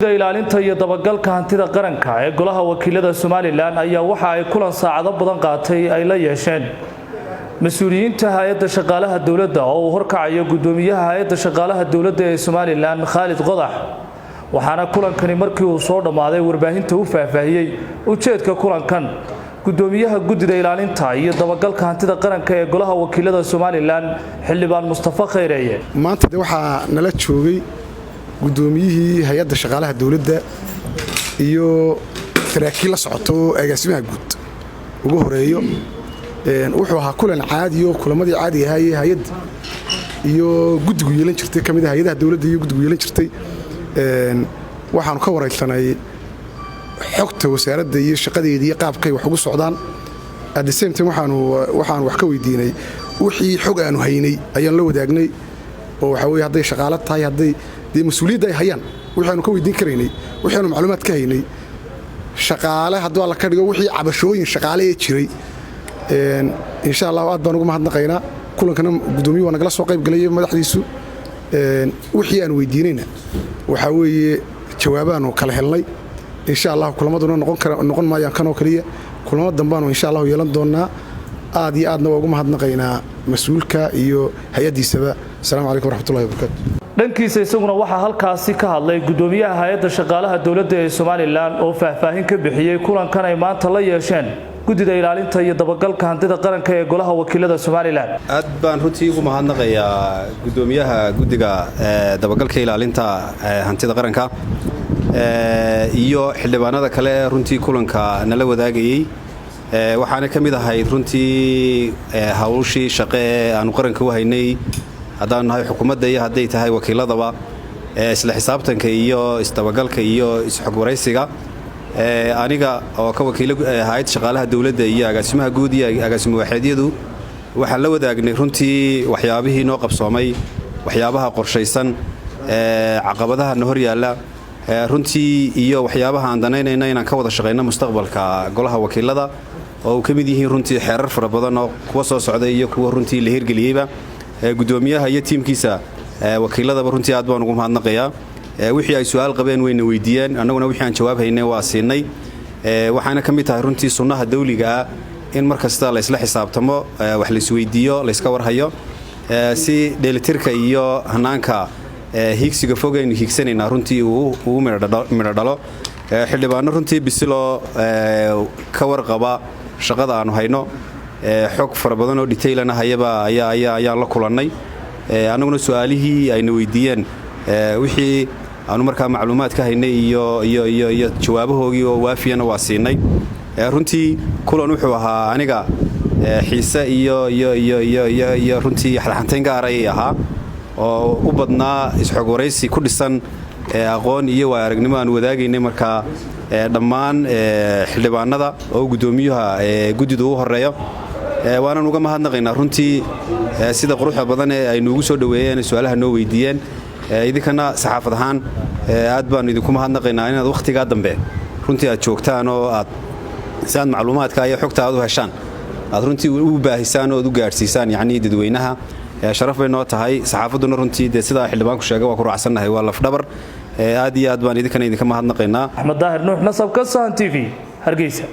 Ilaalinta iyo dabagalka hantida qaranka ee Golaha Wakiilada Somaliland ayaa waxa ay kulan saacado badan qaatay ay la yeesheen mas-uuliyiinta hay-adda shaqaalaha dowladda oo uu horkacayo guddoomiyaha hay-adda shaqaalaha dowladda ee Somaliland, Khaalid Qodax. Waxaana kulankani markii uu soo dhammaaday warbaahinta u faahfaahiyey ujeedka kulankan guddoomiyaha guddida ilaalinta iyo dabagalka hantida qaranka ee Golaha Wakiilada Somaliland, Xildhibaan Mustafa Khayreeye. Maanta de waxaa nala joogay guddoomiyihii hay-adda shaqaalaha dowladda iyo saraakiil la socoto oo agaasimaha guud ugu horeeyo. Wuxuu ahaa kulan caadiyo kulamadii caadiga ahaayee hay-adda iyo guddigu yeelan jirtay, ka mid ah hay-adaha dowladda iyo guddigu yeelan jirtay. Waxaanu ka waraysanay xogta wasaaradda iyo shaqadeedii iyo qaabkay wax ugu socdaan. At the same time, waxaanu wax ka weydiinay wixii xog aanu haynay ayaan la wadaagnay, oo waxaa weye hadday shaqaalo tahay, hadday dee mas-uuliyadda ay hayaan, wixii aanu ka weydiin karaynay, wixii aanu macluumaad ka haynay shaqaale hadduu Alla ka dhigo, wixii cabashooyin shaqaale ee jiray. Insha Allahu, aad baan ugu mahadnaqaynaa. Kulankana guddoomiyu waa nagala soo qayb galay madaxdiisu. Wixii aan weydiinayna waxaa weeye jawaabaanu kala helnay. Insha Allah, kulamaduna noqon maayaan kanoo keliya, kulamo dambaanu insha Allahu yeelan doonnaa. Aad iyo aadna waa ugu mahadnaqaynaa mas-uulka iyo hay-addiisaba. Asalaamu calaykum waraxmatullahi wabarakatu. Dhankiisa isaguna waxaa halkaasi ka hadlay guddoomiyaha hay-adda shaqaalaha dowladda ee Somaliland oo faahfaahin ka bixiyey kulankan ay maanta la yeesheen guddida ilaalinta iyo dabagalka hantida qaranka ee Golaha Wakiilada Somaliland. Aad baan runtii ugu mahadnaqayaa guddoomiyaha guddiga dabagalka ilaalinta hantida qaranka iyo xildhibaanada kale ee runtii kulanka nala wadaagayey. Waxaana ka mid ahayd runtii hawshii shaqe ee aanu qaranka u haynay, haddaanu nahay xukuumadda iyo hadday tahay wakiiladaba, isla xisaabtanka iyo isdabagalka iyo isxogwaraysiga. Aniga oo ka wakiilo hay-adda shaqaalaha dowladda iyo agaasimaha guud iyo agaasimo waaxeedyadu, waxaan la wadaagnay runtii waxyaabihii noo qabsoomay, waxyaabaha qorshaysan, caqabadaha na hor yaalla runtii, iyo waxyaabaha aan danaynayna inaan ka wada shaqayno mustaqbalka Golaha Wakiilada, oo uu ka mid yihiin runtii xeerar fara badan oo kuwa soo socday iyo kuwa runtii la hirgeliyeyba. Guddoomiyaha iyo tiimkiisa wakiiladaba runtii aad baan ugu mahadnaqayaa. Wixii ay su-aal qabeen wayna weydiiyeen, annaguna wixii aan jawaab haynay waa siinay. Waxaana ka mid tahay runtii sunnaha dawliga ah in mar kasta laysla xisaabtamo, wax laisweydiiyo, layska warhayo, si dheelitirka iyo hanaanka hiigsiga fog aynu hiigsanaynaa runtii uu midho dhalo. Xildhibaano runtii bisiloo ka warqaba shaqada aanu hayno, xog fara badan oo detail-ana hayaba ayaan la kulannay. Annaguna su-aalihii ayna weydiiyeen, wixii aanu markaa macluumaad ka haynay iyo jawaabahoogii oo waafiyana waa siinay. Runtii kulan wuxuu ahaa aniga xiise iyo runtii xadxantayn gaar ayay ahaa, oo u badnaa isxog waraysi ku dhisan aqoon iyo waay aragnimo aan wadaagaynay. Markaa dhammaan xildhibaanada oo guddoomiyuha guddidu u horeeyo waanan uga mahadnaqaynaa runtii sida quruxda badan ee ay nuugu soo dhoweeyeen, su-aalaha noo weydiiyeen. Idinkana saxaafad ahaan aad baanu idinku mahadnaqaynaa inaad wakhtigaa dambe runtii aad joogtaan oo aad si aad macluumaadka iyo xogta aad u heshaan aad runtii u baahisaan oo aad u gaadhsiisaan yacnii dadweynaha. Sharaf bay noo tahay. Saxaafadduna runtii dee sidaa xildhibaanku sheegay waa ku raacsannahay, waa lafdhabar. Aad iyo aad baan idinkana idinka mahadnaqaynaa. Axmed Daahir Nuux Nasabka, Sahan TV, Hargeysa.